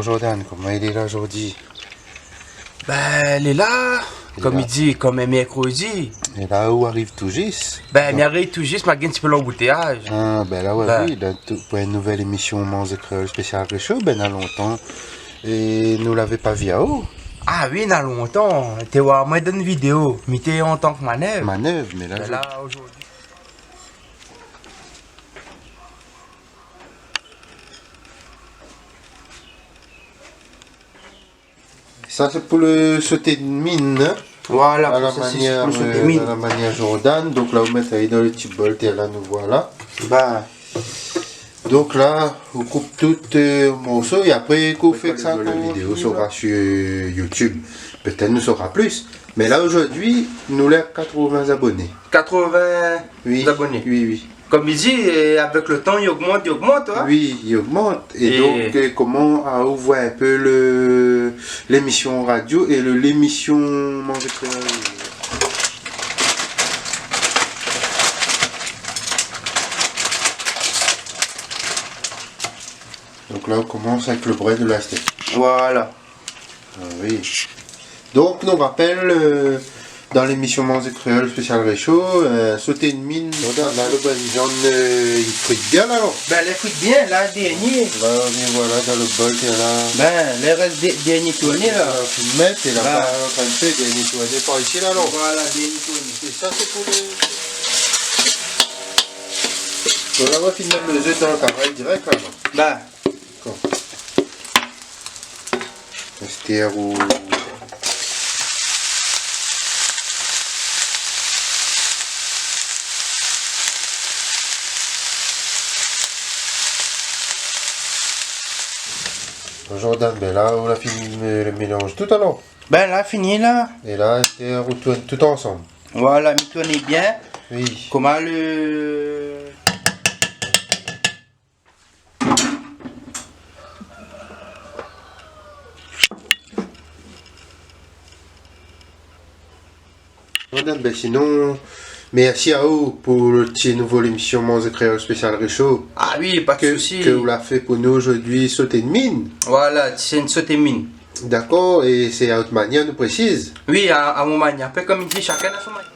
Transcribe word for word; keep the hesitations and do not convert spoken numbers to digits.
Jordan, koman i lé la zordi ? Bin, lé la, kom i di, kom in mèrkrodi. É la, ou ariv tou zis. Bin, mi ariv tou zis, ma gingn in ti pé lanboutéyaz. Ah, bin la, oué, oui, dan tout, pou in nouvèl émisyon Manzé Kréol spésial Résho, bin, na lontan. É nou lavé pa vi aou. Ah oui, na lontan. Té oir amoin dan in vidéo, mi té an tan ke manèv. Manèv, mé la, bin la, zordi. Sa sé pou le soté de mine, in. Voilà, pou sa, sé pou le soté de mine. A la manièr, euh, a la manièr Jordan. Donk la, ou mèt ali dan le ti bol, té la, nou voilà. Bin. Donk la, ou koup tout, euh, morso é apré, kan ou fé sa, kan la vidéo sora sur, euh, YouTube, pétèt nou sora plis. Mé la, zordi, nou lé a katrovin aboné. Katrovin aboné. Oui, oui. Kom i di, é avèk le tan, i ogmant, i ogmant, in. Oui, i ogmant. É donk, euh, koman, ah, ou voi in pé le, lémisyon radio é le, lémisyon Manzé Kréol. Donk la, ou komans avèk le brèd la, sé. Voilà. Ah oui. Donk, nou rapèl, euh, dan lémisyon Manzé Kréol spésial Résho, euh, soté de mine. Bon, la, la, le bann viann, euh, i frit bien, la, alor. Bin, lé frit bien, la, dèrnié. La, nou voilà, dan le bol, té la. Bin, lé rès dè-, dèrnié tourné, la. La, ou mèt, é la, ba, an trin de fé dèrnié tourné par isi, la, alor. Voilà, dèrnié tourné. É sa, sé pou le, donk la, ou fine mèt le zèf dan le karay dirèk, la, alor. Bin, Dakor. Astèr ou Jordan, bin la, ou la fini mé-, mélanz tout alor. Bin la, fini la. É la, astèr ou tourn tout ansanm. Voilà, mi tourn bien. Oui. Koman le Jordan, bin sinon, mèrsi aou pou le ti nouvo lémisyon Manzé Kréol spésial Résho. Ah oui, pa de sousi. Ke, ke ou la fé pou nou zordi, soté de mine. Voilà, sé in soté de mine. Dakor, é sé a out manièr, nou présiz. Oui, a, a mon manièr. Apré, kom i di, shakinn na son manièr.